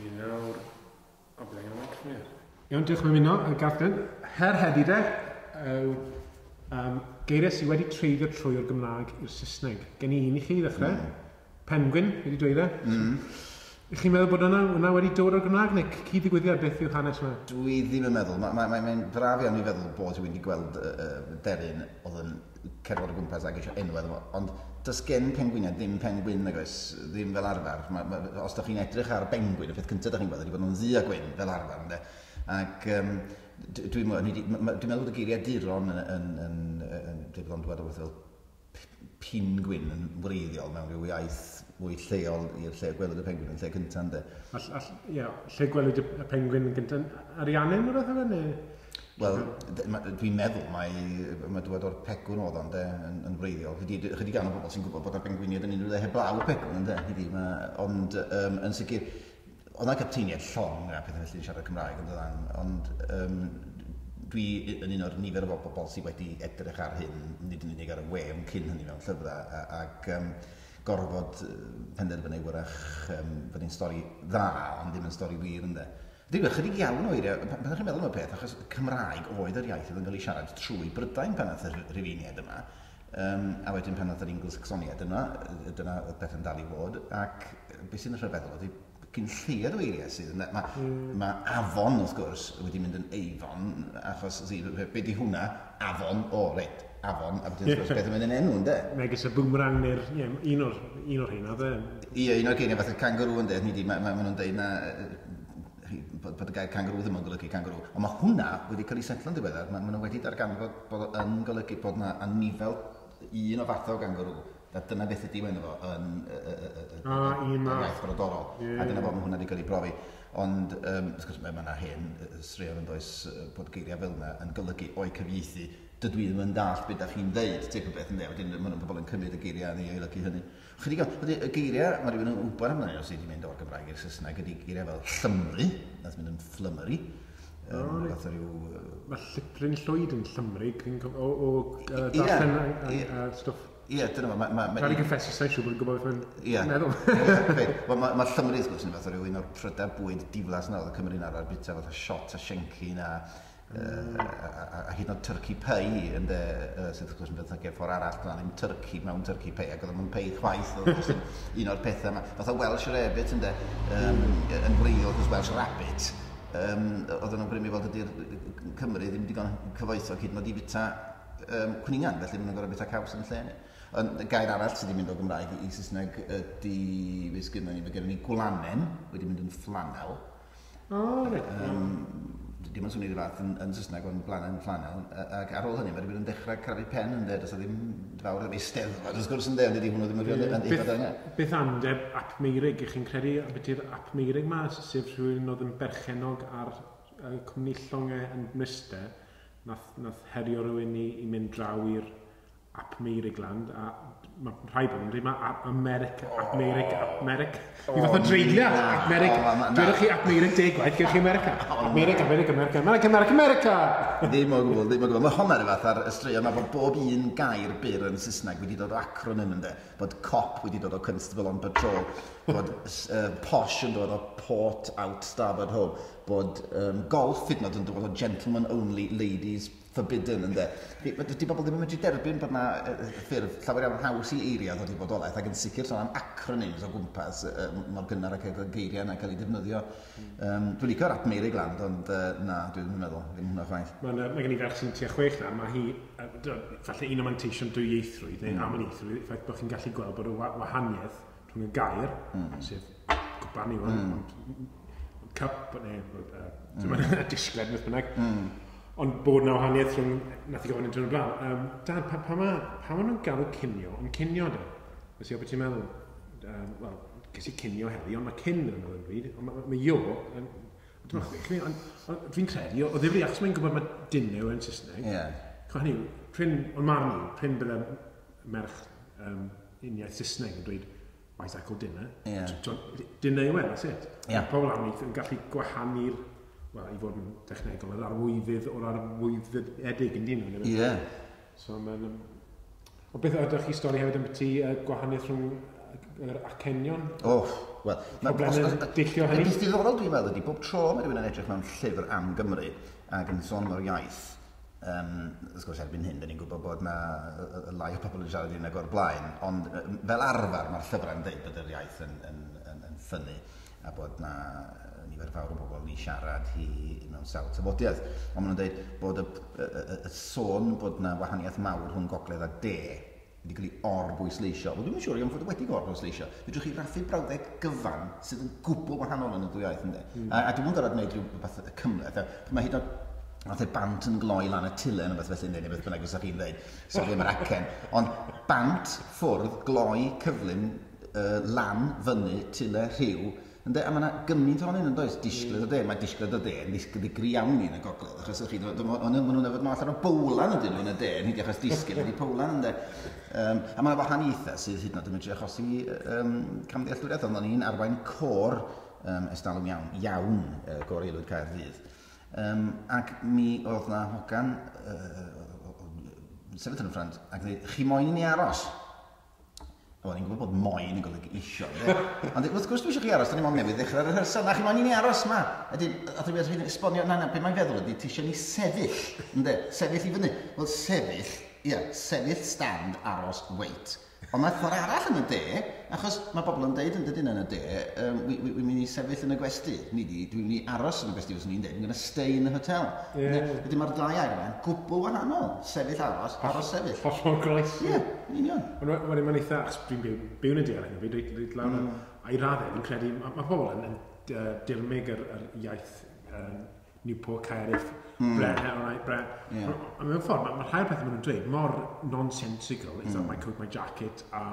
Ni nawr. O, bydd angen y mic fi. Iawn, diolch am ymuno, Gareth Glyn. Her heddi de, yw geiriau sydd wedi treiddio trwy o'r Gymraeg i'r Saesneg. Gen i un i chi i ddechrau. Penguin, wedi dweud e. Ych chi'n meddwl bod hwnna wedi dod o'r Gymraeg neu cyd-ddigwyddiad, beth yw'r hanes yma? Dwi ddim yn meddwl. Mae'n mae braf iawn i feddwl bod rhywun wedi gweld deryn oedd yn cerdded o gwmpas ac eisiau enw iddo fo. Ond does gen pengwiniaid ddim pen gwyn, nag oes, ddim fel arfer. Os ydych chi'n edrych ar bengwin, y peth cyntaf ydych chi'n gweld ydy bod nhw'n ddu a gwyn fel arfer, ynde? Ac dwi'n meddwl bod y geiriaduron yn dweud bod o'n dŵad o beth fel pin gwyn yn wreiddiol mewn rhyw iaith mwy lleol i'r lle gwelwyd y pengwin yn lle cyntaf, ynde? Ie, lle gwelwyd y pengwin yn gyntaf? Ariannin neu beth oedd e, neu? Wel, dwi'n meddwl mae dŵad o'r pegwn oedd o'n de, yn wreiddiol. Chydig iawn o bobl sy'n gwybod bod y pengwiniaid yn unrhyw le heblaw y pegwn, ynde? Hyd ond yn sicr, oedd yna capteiniaid llong a pethau felly yn siarad Cymraeg yn dod, ond dwi yn un o'r nifer o bobl sydd wedi edrych ar hyn, nid yn unig ar y we, ond cyn hynny mewn llyfrau, ac gorfod penderfynu wrach fod hi'n stori dda, ond ddim yn stori wir, ynde. Dwi'n chydig iawn o eiriau, pan ydych chi'n meddwl am y peth, achos Cymraeg oedd yr iaith oedd yn cael ei siarad trwy Brydain pan nath y Rhufeiniaid yma, a wedyn pan nath yr Eingl-Sacsoniaid yma, dyna oedd pethau'n dal i fod, ac beth sy'n rhyfeddol ydy cyn lleied o eiriau sydd. Mae afon, wrth gwrs, wedi mynd yn Avon, achos be di hwnna? Afon, o, reit, afon, a wedyn wrth gwrs beth yn mynd yn enw, ynde? Megis y boomerang neu'r, ie, un o'r rheina, de. Ie, un o'r geiriau fatha kangaroo, ynde, ma nhw'n deud na, bod y gair kangaroo ddim yn golygu kangaroo. Ond mae hwnna wedi cael ei setlo'n ddiweddar. Mae nhw wedi darganfod bod yn golygu bod na anifel, un o fath o kangaroo. A dyna beth ydi enw fo yn un math. Iaith brodorol. A dyna fo, mae hwnna wedi cael ei brofi. Ond, wrth gwrs, mae yna hen straeon yn does bod geiriau fel yna yn golygu o'i cyfieithu, dydw i ddim yn dallt beth da chi'n ddeud, teip o beth, ynde? Wedyn maen nhw'n pobl yn cymryd y geiriau a ei olygu hynny. Chydig o, y geiriau, mae rhywun yn gwybod amdano sydd wedi mynd o'r Gymraeg i'r Saesneg, ydy geiriau fel llymru, nath mynd yn flummery. Fath o ryw. Mae llipryn llwyd yn llymru, fi'n o darllen stwff. Ie, dyna fo. Rhaid i gyffesu, sa'n siŵr bod yn gwybod beth mae'n meddwl. Wel, ma llymru, wrth gwrs, yn fath o ryw un o'r prydau bwyd diflas na oedd y Cymru'n arfer bwyta, fatha shot a shenkin a hyd yn oed turkey pie, ynde, sydd wrth gwrs yn beth ffordd arall, dyna ddim turkey mewn turkey pie, ac oedd o'n pie chwaith, oedd jyst yn un o'r pethau yma. Fatha Welsh rarebit, ynde, yn wreiddiol, wrth gwrs, Welsh rabbit, oedden nhw'n grymu fel dydy'r Cymru ddim digon cyfoethog hyd yn oed i fwyta cwningan, felly maen nhw'n gorfod bwyta caws yn lle hynny. Ond y gair arall sydd wedi mynd o Gymraeg i Saesneg ydy, beth sgynnon ni, mae gennym ni gwlanen, wedi mynd yn flannel. O, reit. Dim yn swnio i'r fath yn Saesneg, ond gwlanen, flannel. Ac ar ôl hynny, mae rhywun yn dechrau crafu pen yn dweud, os ddim fawr ddim eisteddfod, wrth gwrs yn dweud, ond ydy hwnnw ddim yn rhywun yn Beth am de Ap Meirig? Ych chi'n credu beth yw'r Ap Meirig ma, sef rhywun oedd yn berchenog ar cwmni llongau yn Mryste, nath herio rhywun i mynd draw i'r Ap Meirigland, a mae rhai bobl yn dweud mae Ap America, Ap Meirig, Ap Meric. I fath o dreigliad, Ap Meirig. Dwedwch chi Ap Meirig 10 gwaith, gewch chi America. Ap Meirig, Ap Meirig, America, America, America, America! Ddim o gwbl, ddim o gwbl. Mae hwnna rhyw fath ar y straeon yma bod bob un gair byr yn Saesneg wedi dod o acronym, ynde. Bod cop wedi dod o Constable on Patrol, bod posh yn dod o Port Out Starboard Home, bod golf hyd yn oed yn dod o Gentlemen Only, Ladies Forbidden, ynde. Di bobl ddim yn medru derbyn bod na ffurf llawer iawn haws i eiriau ddod i bodolaeth, ac yn sicr sôn am acronyms o gwmpas mor gynnar ac y geiriau yna cael ei defnyddio. Dwi'n licio'r Ap Meirig Land, ond na, dwi ddim yn meddwl, ddim hwnna chwaith. Mae gen i ferch sy'n tua 6 na, mae hi, falle un o manteision dwyieithrwydd, neu amlieithrwydd, ffaith bod chi'n gallu gweld bod y wahaniaeth rhwng y gair, sef cwpan i ond cup, neu disgled, beth bynnag. Ond bod na wahaniaeth rhwng, nath i gofyn yn dyn nhw'n blaen. Dad, pa ma nhw'n galw cinio, ond cinio de? Nes i o beth ti'n meddwl? Wel, ges i cinio heddi, ond mae cyn yn ymwneud yn bryd, ond mae io, ond fi'n credu, o ddifri, achos mae'n gwybod mae dinner yn Saesneg. Chwa hynny, prin, ond marn i, prin bydde merch uniaith Saesneg yn dweud, "Why is that called dinner?" Dinner yw e, that's it. Pobl am yn gallu gwahanu'r, wel, i fod yn technegol, yr arwyddydd o'r arwyddedig yn dyn nhw. So mae'n. O beth, ydych chi stori hefyd am byti gwahaniaeth rhwng yr acenion? Oh, Wel, problemau deillio hynny? Y peth diddorol dwi'n meddwl ydy, bob tro mae rhywun yn edrych mewn llyfr am Gymru ac yn sôn am yr iaith, wrth gwrs erbyn hyn, da ni'n gwybod bod na lai o pobl yn siarad un ag o'r blaen, ond fel arfer mae'r llyfrau'n dweud bod yr iaith yn ffynnu a bod na nifer fawr o bobl yn ei siarad hi mewn sawl tafodiaeth. Ond maen nhw'n dweud bod y sôn bod na wahaniaeth mawr rhwng gogledd a de wedi cael ei orbwysleisio. Wel, dwi'm yn siŵr iawn fod wedi gorbwysleisio. Fedrwch chi raffu brawddeg gyfan sydd yn gwbl wahanol yn y ddwy iaith, ynddo? A dwi'm yn gorfod gwneud rhyw fath cymhleth. Mae hyd yn oed nath e bant yn gloi lan y tyle neu beth felly, neu beth bynnag fysa chi'n dweud. Sori am yr acen. Ond bant, ffwrdd, gloi, cyflym, lan, fyny, tyle, rhyw. Ynde? A mae yna gymaint ohonyn nhw, yn does? Disgled o de. Mae disgled o de yn ddigri iawn i yn y gogledd. Achos chi, maen nhw'n yfed allan o bowlan ydyn nhw yn y de, yn hyd achos disgwyl ydy powlan, ynde? A mae yna wahaniaethau sydd hyd yn oed yn medru achosi camddealltwriaeth. Ond o'n i'n arwain côr estalwm iawn, iawn, côr Aelwyd Caerdydd. Ac mi oedd na hogan sefyll yn y ffrant ac dweud, chi moyn i ni aros? Wel, ni'n gwybod bod moyn yn golygu isio, ynde? Ond wrth gwrs dwi eisiau chi aros, da ni mond newydd ddechrau'r rehearsal, na chi moyn i ni aros ma. Ydy, a dwi'n meddwl, esbonio, na, na, be mae'n feddwl ydy, ti eisiau ni sefyll, ynde? Sefyll i fyny. Wel, sefyll, ie, yeah, sefyll, stand, aros, wait. Ond mae ffordd arall yn y de, achos mae bobl yn deud yn dydyn yn y de, wi'n mynd i sefyll yn y gwesty. Ni di, dwi'n mynd i aros yn y gwesty, fyswn i'n deud, I'm going to stay in the hotel. Wedyn mae'r ddau air yma'n gwbl wahanol. Sefyll, aros, aros, sefyll. Hollol groes. Ie, yeah, yn union. Ond wedyn mae'n eitha, achos dwi'n byw yn y de ar hyn o bryd, reit lawr, a i raddau, fi'n credu, mae pobl yn dirmyg yr iaith Newport, Cardiff, Bre, alright, Bre. A mewn ffordd, mae rhai o'r pethau maen nhw'n dweud mor nonsensical, is that my coat, my jacket, a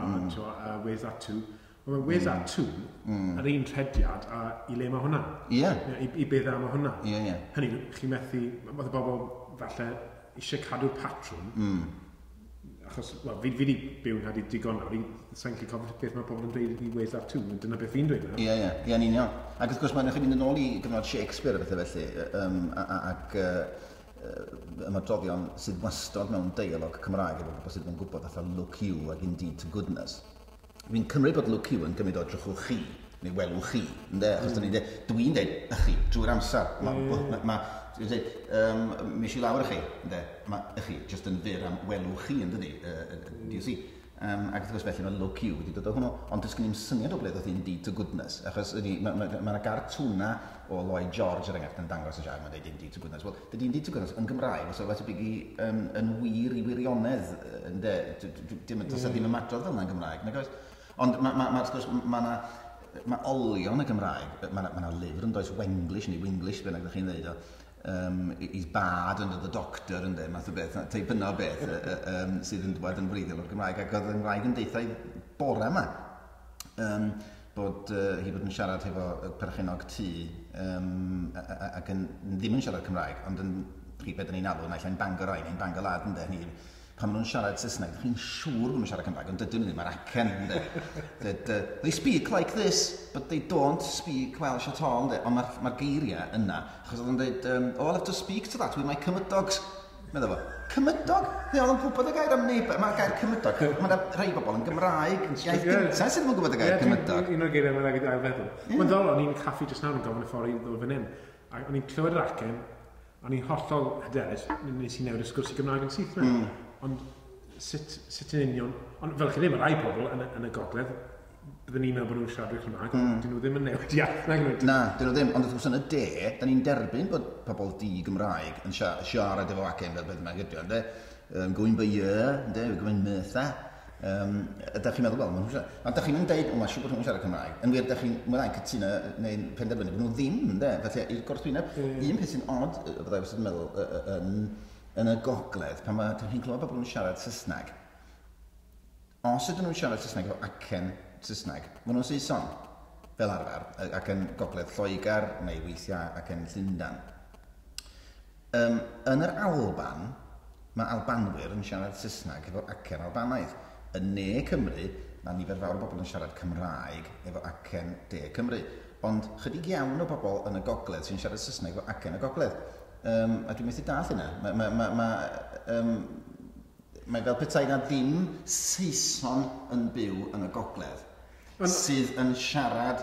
where's that to? Ond mae where's that to, yr un rhediad, a i le mae hwnna? I beth am hwnna? Ie, ie. Hynny, chi'n methu, mae bobl falle eisiau cadw'r patrwm, achos, wel, fi wedi byw yn Nghaerdydd digon nawr, i sa'n gallu cofio beth mae pobl yn dweud i where's that to, dyna beth fi'n dweud nawr. Ie, ie, ie, yn union. Ac wrth gwrs, mae'n chi'n mynd yn ôl i gyfnod Shakespeare a bethau felly, ac ymadroddion sydd wastad mewn deialog Cymraeg efo bobl sydd yn gwybod fatha look you ac indeed to goodness. Fi'n cymryd bod look you yn gymryd o drychwch chi, neu welwch chi, ynde? Achos mm. Dwi'n dweud ych chi drwy'r amser. Dwi'n dweud, mis i lawr i chi, ynde? Mae ych chi just yn fyr am welwch chi, yn dydi? Do you see? Ac wrth gwrs felly mae look you wedi dod o hwnnw, ond does gen i'm syniad o ble ddoth indeed to goodness, achos ydy, ma gartwna o Lloyd George er enghraifft yn dangos y siarad, mae'n dweud indeed to goodness. Wel, dydy indeed to goodness yn Gymraeg, os oedd tebyg i yn wir i wirionedd, ynde, dim, does 'na ddim ymadrodd fel yna yn Gymraeg, nag oes? Ond wrth gwrs, mae olion y Gymraeg, mae 'na lyfr yn does Wenglish neu Winglish, bynnag ydych chi'n dweud o, he's bad under the doctor, ynde, math o beth, teip yna o beth sydd yn dwad yn wreiddiol o'r Gymraeg, ac oedd yn wraig yn deutha i bore yma, bod hi bod yn siarad hefo y perchennog tŷ ac yn, ddim yn siarad Cymraeg, ond yn chi beth ni'n alw, naill ai'n Bangor neu'n Bangor lad, ynde, ni, pan maen nhw'n siarad Saesneg, chi'n siŵr bod nhw'n siarad Cymraeg, ond dydyn nhw ddim, mae'r acen, ynde. That, they speak like this, but they don't speak Welsh at all, ynde. Ond mae'r geiriau yna, achos oedd o'n dweud, oh, I'll have to speak to that with my cymydogs. Meddwl fo, cymydog? Ne, oedd o'n gwybod y gair am neighbour, mae'r gair cymydog. Mae yna rhai bobl yn Gymraeg, iaith gyntaf sydd ddim yn gwybod y gair cymydog. Un o'r geiriau mae'n rhaid i ail feddwl. Mae'n ddol, o'n i'n caffi jyst nawr yn gofyn y ffordd i ddod fan hyn. A o'n i'n clywed yr acen, o'n i'n hollol hyderus, nes i newid y sgwrs i Gymraeg yn syth. Ond sut yn union... Ond fel chi ddim, mae rai pobl yn y gogledd, byddwn ni'n meddwl bod nhw'n siarad Cymraeg, mm. dyn nhw ddim yn newid iaith. Nag nhw. Na, dyn nhw ddim. Ond wrth gwrs yn y de, da ni'n derbyn bod pobl di-Gymraeg yn siarad efo acen fel beth mae'n gydio, ynde? Going by ear, ynde? Going Merthyr. Ydych chi'n meddwl, wel, maen nhw'n siarad. Ond ydych chi'n deud, o, mae'n siŵr bod nhw'n siarad Cymraeg. Yn wir, ydych chi'n mwyn cytuno neu'n penderfynu bod nhw ddim, ynde? Felly, i'r gwrthwyneb, un peth sy'n odd, byddai wastad yn meddwl, yn y gogledd, pan mae chi'n clywed bobl yn siarad Saesneg, os ydyn nhw'n siarad Saesneg efo acen Saesneg, maen nhw'n Saeson, fel arfer, ac yn gogledd Lloegr neu weithiau ac yn Llundain. Yn yr Alban, mae Albanwyr yn siarad Saesneg efo acen Albanaidd. Yn ne Cymru, mae nifer fawr o bobl yn siarad Cymraeg efo acen de Cymru. Ond chydig iawn o bobl yn y gogledd sy'n siarad Saesneg efo acen y gogledd. A dwi'n methu dallt hynna. Mae fel petai na ddim Saeson yn byw yn y gogledd sydd yn siarad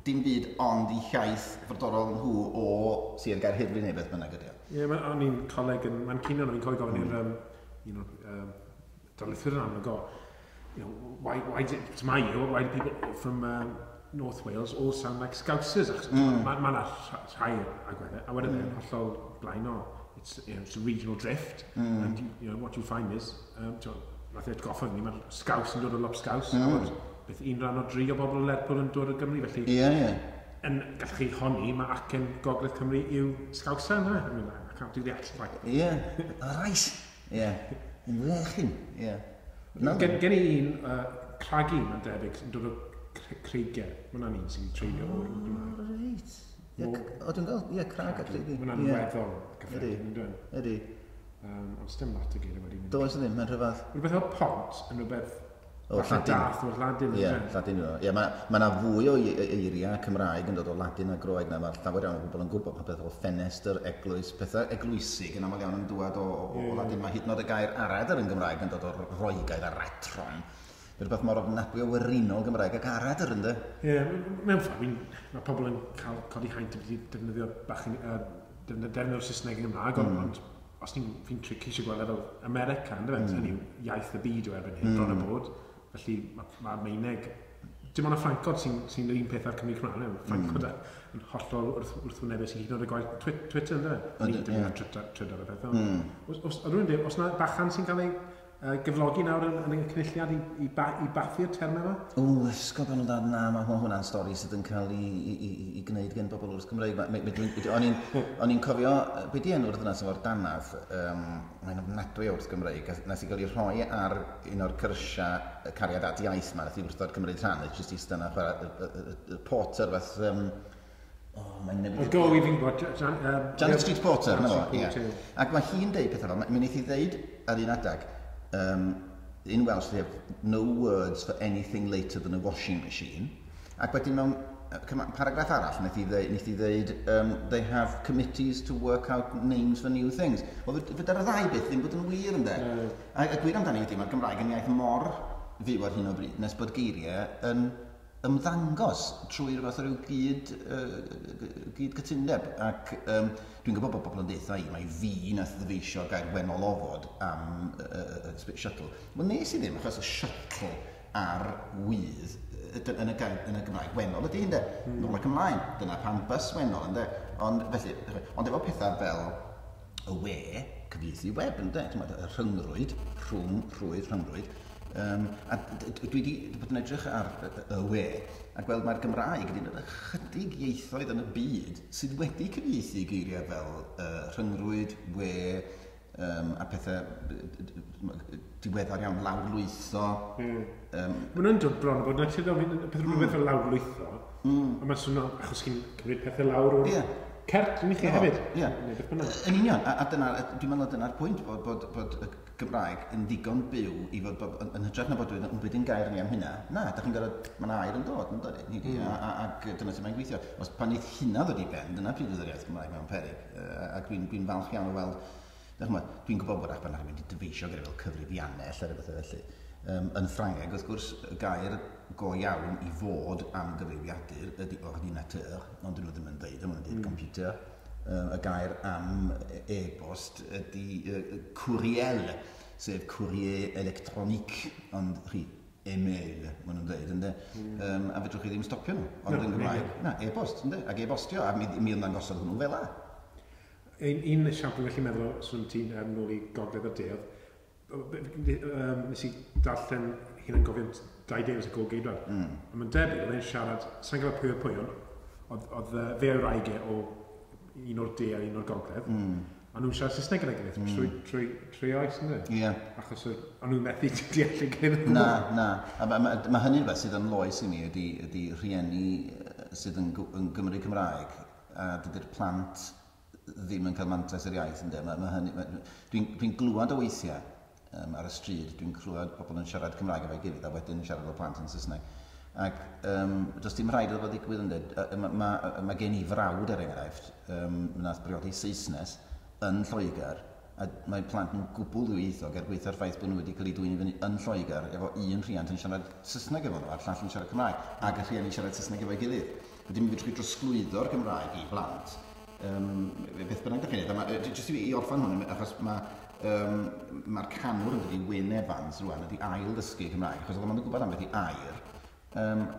dim byd ond i iaith frodorol nhw o Sir Gaerhirfryn neu beth bynnag ydy o. Ie, yeah, o'n i'n coleg yn Manceinion, o'n i'n coleg gofyn i'r un o'r darlithwyr yn amlwg, you know, why do, it's my year, why do people from North Wales all sound like Scousers? Achos mae ma 'na rhai agweddau, a wedyn hollol blaen o. It's, you know, it's a regional drift, and you know, what you find is, nath e atgoffa fi, mae'r Scouse yn dod o Lobscows, mm. beth un rhan o dri o bobl o Lerpwl yn dod o Gymru, felly Ie, ie. yn gallwch chi honni, mae acen Gogledd Cymru yw Scouser, yna. I mean, I can't do the accent. Like. Ie. Rais. Ie. Yn wechyn. Ie. Na, Gen i un cragu, mae'n debyg, yn dod o creigiau. Mae hwnna'n un sy'n treulio o'r Gymraeg. Reit. Ie, o, dwi'n gweld, ie, crag a credu. Mae hwnna'n weddol gyffredin, yn dweud. Ydy. Ond sdim lot o geiriau wedi mynd. Does ddim, mae'n rhyfedd. Rhywbeth fel pont yn rhywbeth O, falle Lladin. dath o'r Ladin. Ie, yndyfe? Lladin yw o. Ie, mae ma 'na fwy o eiriau Cymraeg yn dod o Ladin a Groeg na mae'r llawer iawn o bobl yn gwybod popeth o ffenestr, eglwys, pethau eglwysig yn aml iawn yn dŵad o Ladin. Mae hyd yn oed y gair aradr yn Gymraeg yn dod o'r Roegaidd aratron. Rhywbeth mor ofnadwy o werinol Gymraeg ac aradr, ynddo? Ie, mewn ffordd, mae pobl yn cael codi haint wedi defnyddio bach yn, defnyddio'r Saesneg yn Gymraeg, ond os ni'n fi'n trio ceisio gweld e fel America, yndyfe? Hynny yw iaith y byd yw erbyn hyn, bron a bod. Felly mae ma Almaeneg, dim ond y Ffrancod sy'n sy yr un peth â'r Cymru Cymraeg, mm. Ffrancod yn hollol wrthwynebus i hyd yn oed y gwaith Twitter, yndyfe? Ni'n defnyddio Twitter a pethau. Os, rwy'n dweud, os na bachan sy'n cael ei gyflogi nawr yn y cynulliad i bathu'r termau yma? O, ysgol ben nhw'n dad, na, mae ma hwnna'n stori sydd yn cael ei gwneud gen bobl wrth Cymraeg. O'n i'n cofio, be di enw'r ddynas efo'r danadd, mae'n ofnadwy o wrth Gymraeg, a nath i gael ei rhoi ar un o'r cyrsiau cariad at iaith ma, nath i wrthod cymryd rhan, jyst eistedd yna chwarae y Porter fath, o, mae'n O, newid. go, i fi'n gwybod, Janet Street Porter, na fo, Street ie. Porter. Ac mae hi'n deud pethau fel, mi wnaeth hi ddeud ar un adeg, in Welsh they have no words for anything later than a washing machine. Ac wedyn mewn paragraff arall, wnaeth hi ddeud, they have committees to work out names for new things. Wel, fyda'r ddau beth ddim bod yn wir, ynde? A gwir amdani ydy, mae'r Gymraeg yn iaith mor fyw ar hyn o bryd, nes bod geiriau yn ymddangos trwy rhywbeth o ryw gyd cytundeb. Ac dwi'n gwybod bod bobl yn deutha i, mae fi nath ddyfeisio gair wennol ofod am space shuttle. Wel, nes i ddim, achos y shuttle ar wydd yn y, gair, yn y Gymraeg wennol ydy, ynde? Nôl ac ymlaen. Dyna pam bus wennol, ynde? Ond, felly, ond efo pethau fel y we, cyfieithu web, ynde? Ti'n gwbod, y rhyngrwyd, rhwng, rhwydd, rhyngrwyd. A dwi wedi bod yn edrych ar y we a gweld mae'r Gymraeg yn un o'r ychydig ieithoedd yn y byd sydd wedi cyfieithu geiriau fel rhyngrwyd, we, a pethau diweddar iawn, lawrlwytho. Mae nhw'n dod bron o bod naturiol, peth rhywbeth fel lawrlwytho, a mae'n swnio, achos chi'n cymryd pethau lawr o'r cert, yn i chi hefyd. Neu beth bynnag. Yn union, a dyna, dwi'n meddwl dyna'r pwynt bod y Gymraeg yn ddigon byw i fod, yn hytrach na bod dwi'n yn byd yn gair ni am hynna. Na, da chi'n gorfod, mae yna air yn dod, yn dod, ni di, ac dyna sut mae'n gweithio. Os pan neith hynna ddod i ben, dyna pryd oedd yr iaith Gymraeg mewn peryg. Ac dwi'n falch iawn o weld, dach ch'mod, dwi'n gwybod bod achban rhywun wedi dyfeisio gyda fel cyfrifiannell a rhywbeth felly. Yn Ffrangeg, wrth gwrs, y gair go iawn i fod am gyfrifiadur ydy ordinateur, ond dyn nhw ddim yn dweud, maen nhw'n dweud computer. Y gair am e-bost ydy courriel, sef courrier électronique, ond chi, e-mail, maen nhw'n dweud, ynde? A fedrwch chi ddim stopio nhw, ond No, yn Gymraeg, na, e-bost, ynde? Ac e-bostio, a mi ymddangosodd hwnnw fel 'a. Un esiampl felly meddwl o swn ti'n nôl i gogledd y de, oedd, nes i darllen hunangofiant Dai Davies y gôl-geidwad. A mae'n debyg, oedd e'n siarad, sa'n gwybod pwy oedd pwy, ond oedd fe o'i wraig e o un o'r de a un o'r gogledd. A nhw'n siarad Saesneg gyda'i gilydd trwy oes, ynddo? Ie. Achos o'n nhw'n methu deall ei gilydd. Na, na. A mae ma, ma hynny'n rhywbeth sydd yn loes i mi ydy rhieni sydd yn Gymru Cymraeg a dydy'r plant ddim yn cael mantais yr iaith, ynde. Ma hynny, dwi glwad o weithiau ar y stryd, dwi'n clywed pobl yn siarad Cymraeg efo'i gilydd a wedyn yn siarad efo plant yn Saesneg. Ac does dim rhaid iddo fo ddigwydd, ynde. Mae ma, ma gen i frawd, er enghraifft, nath briodi Saesnes yn Lloegr, a mae plant nhw'n gwbl ddwyieithog er gwaetha'r ffaith bod nhw wedi cael eu dwyn i fyny yn Lloegr efo un rhiant yn siarad Saesneg efo nhw a'r llall yn siarad Cymraeg ac y rhieni siarad Saesneg efo'i gilydd. Wedyn mi fedrwch chi drosglwyddo'r Gymraeg i blant. Beth bynnag da chi'n neud. A jyst i orffan hwn, achos mae'r canwr yn dydi Wyn Evans rwan wedi ail ddysgu Cymraeg, achos oedd o'n gwybod am beth i air,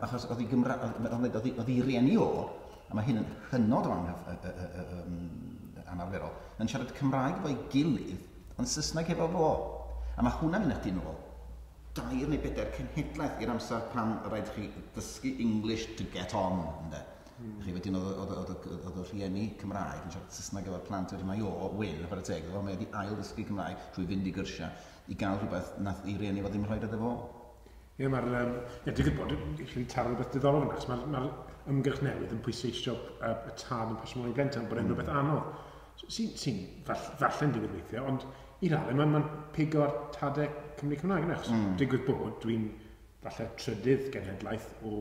achos oedd ei Gymra oedd ei rieni o, a mae hyn yn hynod o anarferol, yn siarad Cymraeg efo'i gilydd, ond Saesneg efo fo. A mae hwnna'n mynd â chdi nôl 2 neu 4 cenhedlaeth i'r amser pan rhaid chi ddysgu English to get on, ynde. Chi wedyn oedd y rhieni Cymraeg yn siarad Saesneg efo'r plant, wedyn mae o, Wyn, chwarae teg, iddo fo, mae wedi ail ddysgu Cymraeg trwy fynd i gyrsiau i gael rhywbeth nath ei rieni fo ddim rhoi iddo fo. Ie, mae'r... Ie, digwydd bod, chi'n taro rhywbeth diddorol fyna, achos mae'r ymgyrch newydd yn pwysleisio y tad yn pasio mlaen i blentyn, bod e'n rhywbeth anodd. Sy'n falle'n digwydd weithiau, ond i raddau mae'n pigo ar tadau Cymru Cymraeg yna, achos digwydd bod dwi'n falle trydydd genhedlaeth o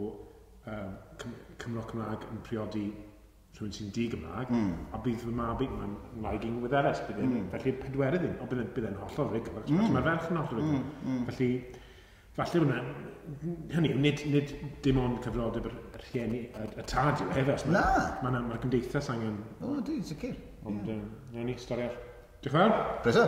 Cymro Cymraeg yn priodi rhywun sy'n di-Gymraeg, a bydd fy mab i, mae'n wraig i'n Wyddeles, bydd e'n felly pedwerydd un, o bydd e'n hollol rugl, achos mae'r ferch yn hollol rugl. Felly, falle hwnna, hynny yw, nid dim ond cyfrifoldeb y rhieni, y tad yw hefyd, Na. Mae'r gymdeithas angen. O, dwi'n sicr. Ond, nawn ni, stori arall. Diolch yn fawr. Croeso.